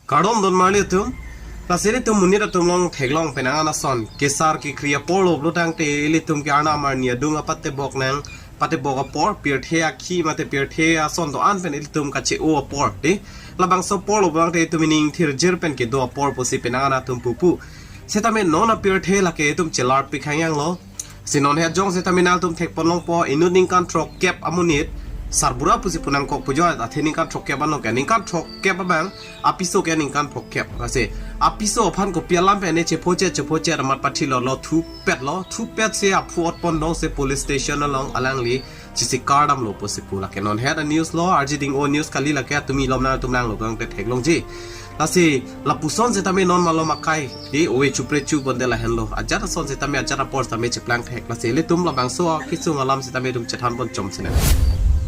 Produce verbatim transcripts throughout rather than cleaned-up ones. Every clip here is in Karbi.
Kardom don marli atum. Lasi ilitum monit atum along theklong penang an ason kesar kekri apor lo pulo tangte ilitum ke arnam arni adung apatebok nang, patebok apor, pirthe akhi mate pirthe ason do-an pen ilitum kache-o apor de. Labangso apor lo pulo tangte itum ining thirjir pen kedo apor pusi penang an atum pupu. Setame non apirthe lake itum chelarpik hangyang lo. Si non het jong setame nangtum thekpon longpo, inut ningkan throkkep amonit sarbura pusi pu nangkok pu jo, athe ningkan throkkep ano ke, ningkan throkkep abang apiso ke ningkan phokep. Lasi apiso aphan kopi alam pen ne chephochet chephochet amat pathi lo, lo thupet lo, thupet si aphu otpon dong si police station along alangli chesikar damlo pusi pu. Lake non het a-news lo, arji ding-o news kali, lake atumi lom nangtum nanglo tangte theklongji. Lasi lapuson setame non malom akai de, ove chupre chu bonde lahenlo. Ajat ason setame ajat apor setame cheplang thek. Lasi ilitum labangso akesung alam setame itum chethanpon chom sene.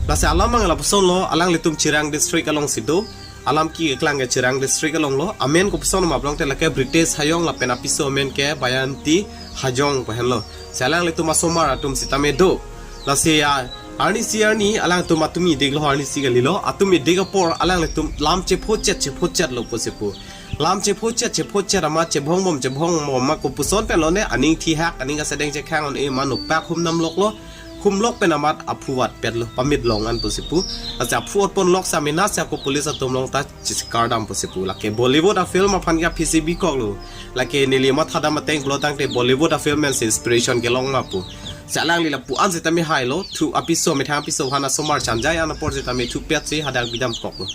Lasi alam mang lapuson lo, alanglitum Chirang district along si do. Alam keklang ke Chirang district along lo. Amen kopuson ma pulo tangte lake British Hayong lapen apiso amen ke Bayanti Hayong pu henlo. Si alanglitum asomar atum setame do. Lasi a, arnisi arni alangtum atumi dik lo, arnisi kali lo, atumi dik apor alanglitum lam chephochet chephochet lo pusi pu. Lam chephochet chephochet amat chebhong bom chebhong bom ma kopuson pen lo ne, aning thihak, aning kasedeng chekhang un-e ma nopak humnam lok lo, humlok pen amat aphu vatpet lo, pamit long an pusi pu. Lasi aphu otpon lok sa mena si ako police atum along ta chesikar dam pusi pu. Lake Bollywood a-film aphan ke aphi si bikok lo. Lake neli mathadam ateng pulo tangte Bollywood a-film pen si inspiration kelong ma pu. Si alangli lapu an setame hai lo, thu apiso methang apiso aphan asomar chanjai an apor setame thupet si hadak bidam kok lo.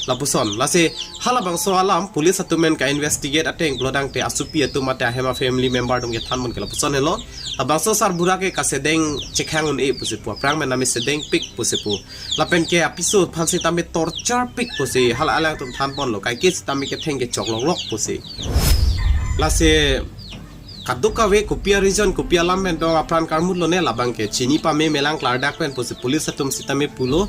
Lapuson, lasi halabangso alam police atum pen ka-investigate ateng pulo tangte asopi atum mate ahem a-family member atum kethanpon ke lapuson helo. Labangso sarbura ke kasedeng chekhang un-e pusi pu, aphrang pen nami sedengpik pusi pu. Lapen ke apiso aphan setame torturepik pusi hala alangtum thanpon lo, kaike setame ketheng kechok lok lok pusi. Lasi kadokave kopi a-reason kopi alam pen dong apran karmut lo ne labang ke chini pame melang klardak pen pusi police atum setame pulo.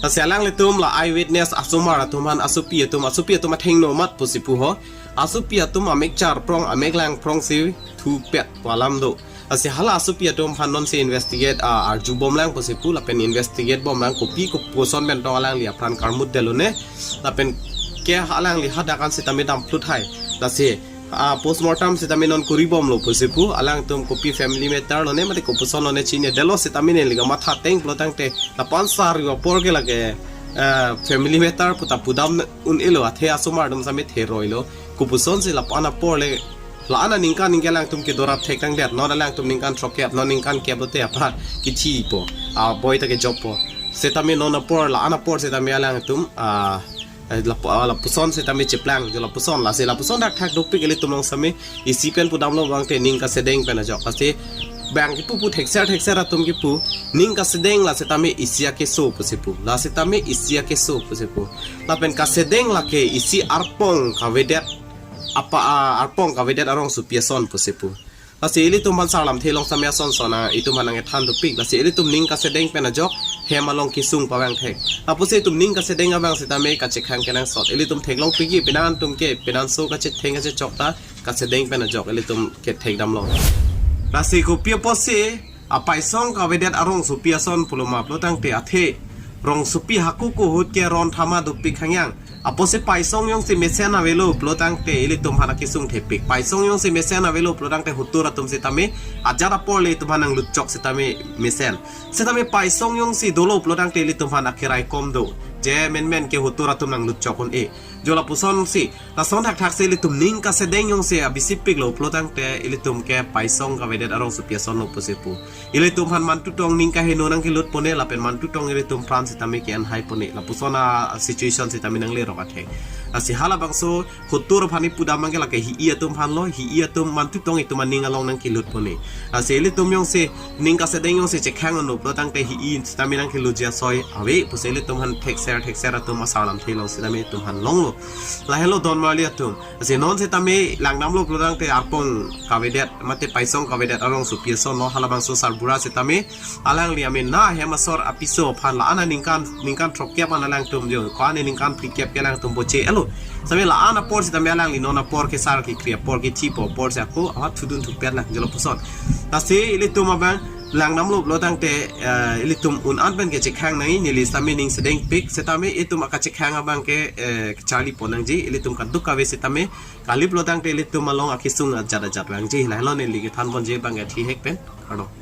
Lasi alanglitum la eyewitness asomar atum aphan asopi atum, asopi atum athengno amat pusi pu ho. Asopi atum amek char prong amek lang prong si thupet pu alam do. Lasi hala asopi atum aphan non si investigate, ah, arju bom lang pusi pu, lapen investigate bom lang kopi kopuson pen dong alangli apran karmut detlo ne. Lapen ke alangli hadak an setame dam phlut hai. Lasi, ah, postmortem setame non kuri bom lo pusi pu, alangtum kopi family matter lo ne mate kopuson lo ne chini detlo setame neli kamatha ateng pulo tangte lapu-an sarbura apor ke lake, ah, family matter pu ta pudam un-e lo, athe asomar atum setame theroi lo. Kopuson si lapu-an apor le, la-an aningkan ningke alangtum kedo rap thek tangdet, non alangtum ningkan throkkep, non ningkan kep lote aphan kithi po, aboi ta kejok po. Setame non apor, la-an apor setame alangtum, ah, eh, lapu-, ah, lapuson setame cheplang, jo lapuson, lasi lapuson thakthak dopik ilitum along setame, isi pen pudam lo bang te ning kasedeng pen ajok. Lasi bang kipu pu thekser thekser atum kipu, ning kasedeng la setame isi akeso pusi pu. La setame isi akeso pusi pu. Lapen kasedeng lake isi arpong kavedet apa, ah, arpong kavedet arongsopi ason pusi pu. Lasi ilitum aphan sarlamthe along setame ason son, ah, itum aphan nangkethan dopik. Lasi ilitum ning kasedeng pen ajok hem along kesung pavang thek. Lapusi itum ning kasedeng abang setame kachekhang kenangsot. Ilitum theklongpikji, penang atum ke penang so kachetheng kachechok ta kasedeng pen ajok ilitum kethek damlo. Lasi kopi apotsi apaisong kavedet arongsopi ason pulo ma pulo tangte athe rongsopi hako ko ahut ke ron thama dopik hangyang. Apotsi paisong jongsi mesen avelo pulo tangte ilitum aphan akesung thepik. Paisong jongsi mesen avelo pulo tangte hotur atum setame ajat apor le itum aphan nanglutchok setame mesen. Setame paisong jongsi dolo pulo tangte ilitum aphan akeraikom do. Je menmen ke hotur atum nanglutchok un-e. Jo lapusonsi, lason thakthak si ilitum ning kasedeng jongsi abisipik lo pulo tangte ilitum ke paisong kavedet arongsopi ason lo pusi pu. Ilitum aphan mantu tong ning kaheno nangkelut pone lapen mantu tong ilitum apran setame ke-en hai pone. Lapuson a-situation setame nanglerok athe. Lasi halabangso hotur aphan ipudam abang ke lake hi-i atum aphan lo, hi-i atum mantu tong itum aning along nangkelut pone. Lasi ilitum jongsi ning kasedeng jongsi chekhang un-e pulo tangte hi-i setame nangkelutji asoi ave pusi ilitum aphan thekser thekser atum asarlamthe along setame itum aphan longlo. Lahelo don marli atum. Lasi non setame langdamlo pulo tangte arpong kavedet mate paisong kavedet arongsopi ason lo, halabangso sarbura setame alangli amena hem asor apiso aphan la-an aningkan, ningkan throkkep an alangtum jo, ko-an aningkan phlikep ke alangtum boche-elo. Setame la-an apor setame alangli non apor kesar kekri apor kethipo apor si ako athudun thupet lang jo lapuson. Lasi ilitum abang Langdamlo pulo tangte, eh, ilitum un-an pen ke chekhang nangji, neli sitame ning sedengpik, sitame itum akachekhang abang ke, eh, charli pon nangji, ilitum kadokave sitame kalip lo tangte ilitum along akesung ajat ajat vangji, lahelo neli kethan ponji abang ke thihek pen, kardom.